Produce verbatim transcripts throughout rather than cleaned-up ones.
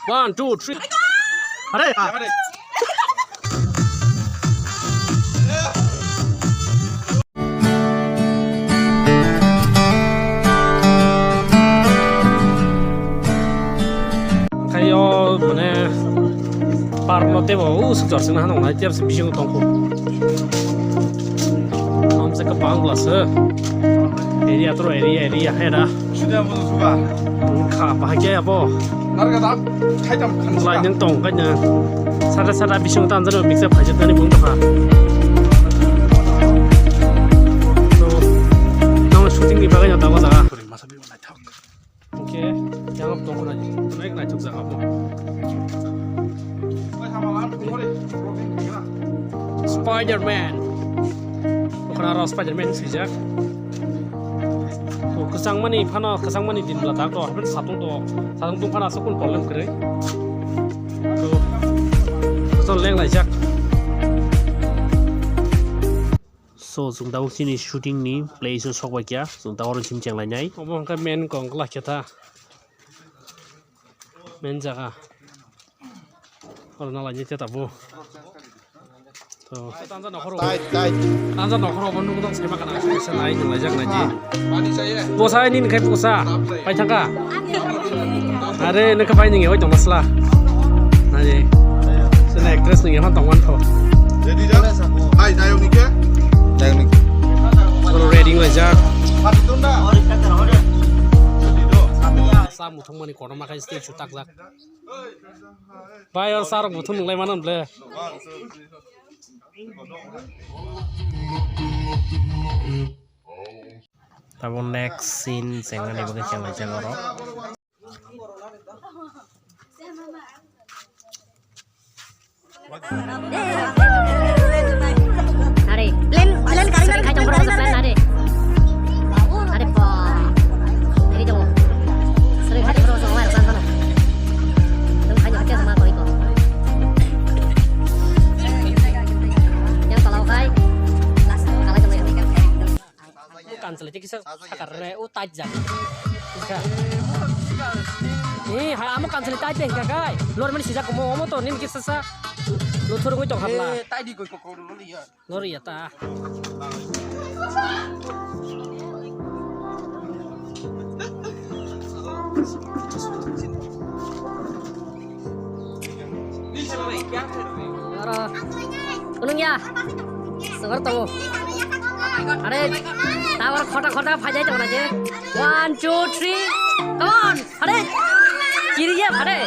One, two, three. Are, ha. Khayo mane park no tebo u sujor sing hano nai tiar se bising tongkho. Mamse ka bangla se. Area to area, area hera. Sudah mau suka. Kha bahagya ya bo. Narga dam. Khai dam. Lai nang tong kanya. Sada sada bising tan jano mikse phajat nani bung kha. So, nang shooting ni bagay na tawa jaga. Masa bi nai thak. Oke, yang tong na ji. Naik naik tuk jaga bo. Spider-Man. Bukan arah Spider-Man sih, Jak. To, kesang mani phano, kesang mani din bela tak to, hapen satung to, satung tung phano asok kun problem kere. To, kesang leng lai, Jak. So, chwng tabuk chini shooting ni place o sok bai kha, chwng tabuk oro chim cheng lai nai. Obo hwnkhe main kong kla khe ta. Main jaga. Oro na lai nai te tabuk. To. Tanja nokhoro. Tight, tight. Tanja nokhoro bo nung dong sai ma kana, sai nai nung lai jak nai ji. Bwsa ni khai bwsa. Pai thangka. Are nokha pai ninge oi tongma sla. Naji. Sini actress ninge hon tongman tho. Ready da? Hai, nayok ni khe? Nayok ni. Solo ready wai jak. Sa muthung mani kono ma khai stage chu tak jak. Bai or sar muthung nung lai manan ble. Tabo next scene chengani bagwi chenglaijak oro. Are, plan, plan kari nang, plan are. Are po. Ini dong. Sering hari terus awal sana. Dong hanya kerja sama kau itu. Yang kalau kai, kalau itu. Kanchwlai tei kisa sakar re, o tai jak. Kisa. Eh, ha, amo kanchwlai tai tei hingka kai. Lor mani sijak komo, omo to nini kisa sa. Lo thurungwi tong habla. Eh, tai di koi kokoro lo ya. Lor ya ta. Oro. Unung ya. Sabar tongo. Are, tower khota khota phajai tongo na je. One, two, three. Come on. Are. Kiri ya, are.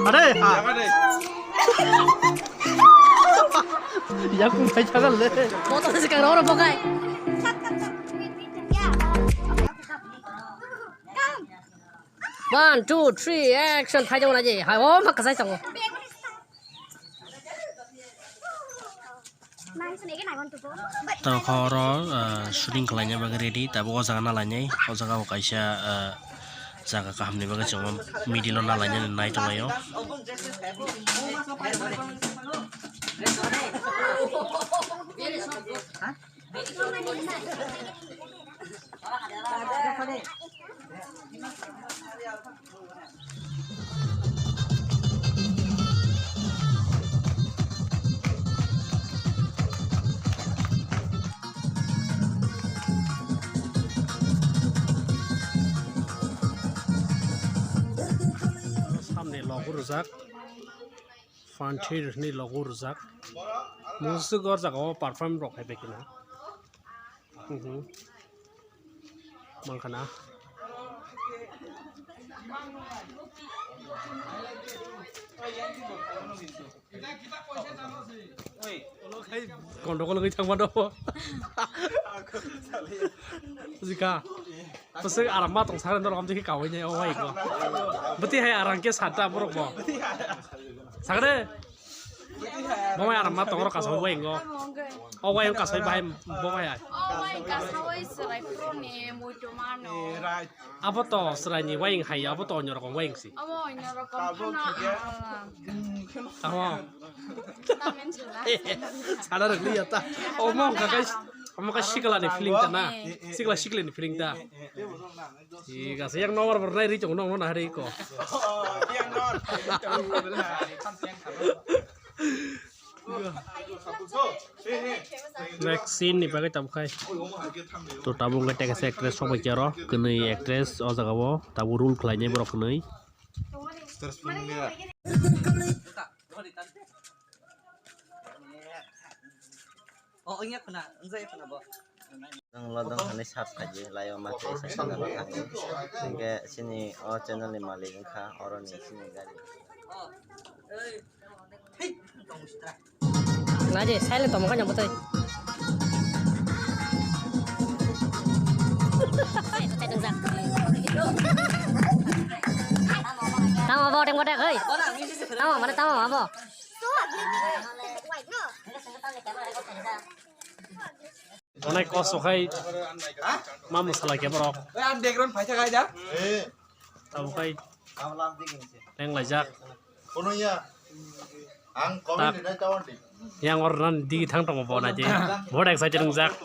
Are. Yaku phai thagal le. Motor se kang oro bokai. One, two, three, action. Phai tongo na je. Hai, o ma kasai tongo. Tamo khe oro, ah, shooting khlaina bagwi ready, tabuk o jaga nalainai, o jaga bo kaisa, ah, jaga kahamni bagwi chwngma middle o nalainani nai tonglaio. Samni logo rwjak. Phanthir ni logo rwjak. Musuk o jaga o perform rok hai bai khna. Mhm. Mangkhana. Kondo kologwi thangma do. Jika. Bwswk aram ma tong sakhe norok amtwi khe kawai nai o bai ko. Bwtwi hai arang khe sata borok bo. Sakhe. Bo mai aram ma tongro kasao waying o. O waying kasao bahai bo mai ai. O waying kasao serai pro ni muitu mano. Abo to serai ni waying hai, abo to onyo rokom waying si. Abo onyo rokom phano. Tamo. Tamen sela. Sada rok liya ta. O mo ka kai, mo ka sikla ni feeling ta na. Sikla sikla ni feeling ta. Thik ase, yang nomor bor nai ri chong nong nong hari ko. Next scene ni bagwi tabuk khai. To tabuk wngkha tekesa actress sok bai khe aro kwnwi actress o jaga o tabuk role khlainai borok kwnwi. Oh, iya khuna, enjoy khuna bo. Nwng lodong thani search khaidi, laio ma tei sa channel o thangwi. Hinkhe chini o channel ni malik wngkha, oro ni chini gari. Naidi, silent tongma kanya bwtwi. Tamo abo, tengmo tek, hei. Tamo, mane tamo abo. Onek kosto khai ma mwsala khe borok. Ang background phaisa khai da. Tamo khai lenglaijak. Yang or nan digi thang tongo bo naidi. Bo excited wngjak.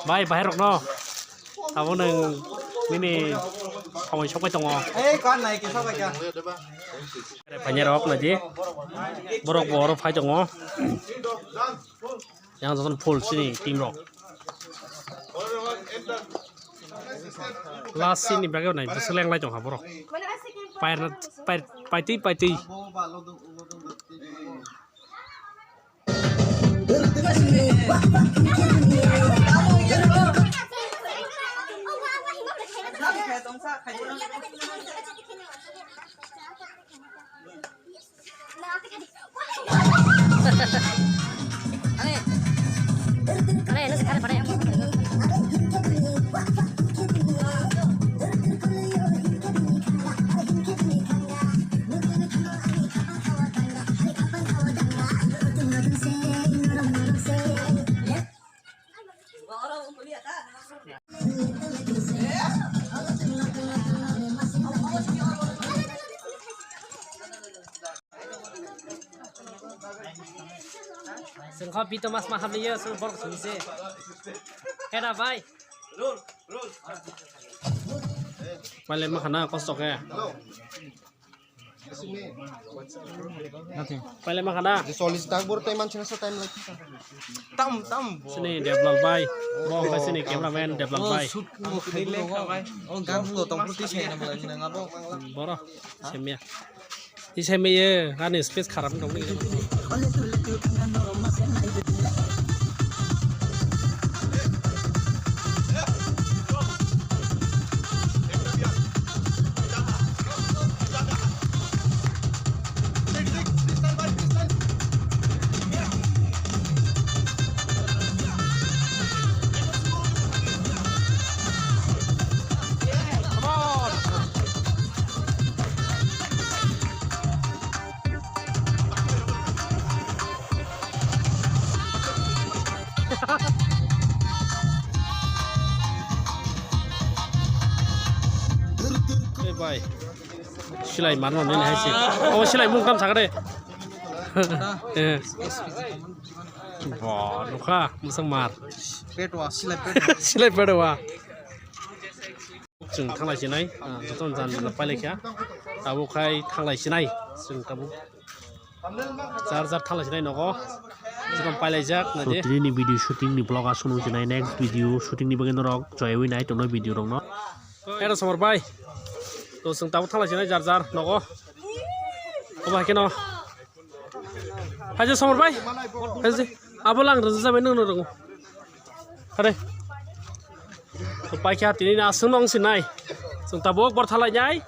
Bai, bahai rokno. Abo nwng nini samoi sokbai tongo. Ei, kan nai kisa bai ka. Phanya rok naidi. Borok bo oro phai tongo. Yang joton full sini team rok. Last scene ni bagwi nai bwswk lenglai tongkha borok. Pairna, pair, paitwi, paitwi. Sengkho bito mas ma hamliyo, sung borok sungse. Heda bai. Pale ma khana kosto khe. Pale ma khana. Chollish tak bor tai manchina sa time lagi. Tam, tam. Sini Deblal bai. Bo khe sini cameraman Deblal bai. Oh, gan lo tong puti se na malai nang abo. Boro. Semya. Isai meye ani space kharap wng tongmani. Ei bai. Silai mano nini hai se. Oh, silai mung tam sakade. Eh. Bo, nukha, musang mar. Petwa, silai petwa. Silai petwa. Chwng thanglai sinai, ah, joto jan jan pailai kha. Tabuk khai thanglai sinai, chwng tabuk. Jar jar thanglai sinai nogo. Joto pailai jak, na je. So, tini ni video shooting ni vlog aswk nung sinai, next video shooting ni bagwi norok joywi nai tongno video rok no. Era somor bai. To chwng tabuk thanglai sinai jar jar nogo. Obo hai khe no. Haje somor bai. Haje abo lang rwjak jabai nung nung. Hare. Paikha tini na aswk nung sinai. Chwng tabuk bor thalai nai.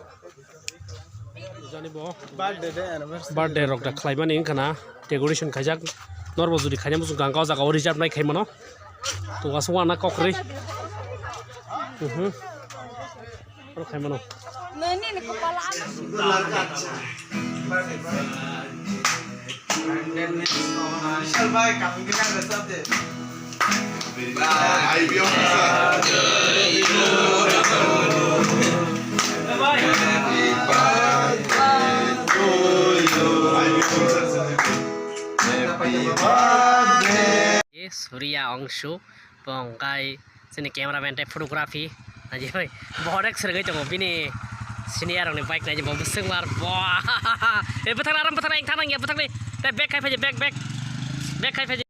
Jani bo. Birthday day anniversary. Birthday rok da khlaimani wngkha na. Decoration khaijak. Norbo jodi khaina muchung kha, o jaga o reserve nai khaimano. To aswk wana kokrwi. Mhm. Oro khaimano. Nini ni kopala ano. Vishal bhai, kami kena ada sab de. Happy birthday to you. Happy birthday to you. Happy birthday. Surya Angshu. Bo hwnkhe chini cameraman tei photography naijak bai. Bo horek swrwngwi tongo bini senior rokni bike naijak bo bwswk mar. Bo e bwthakna aram bwthakna eng thanang ya bwthakni. Tei back khai phaidi back back. Back khai phaidi.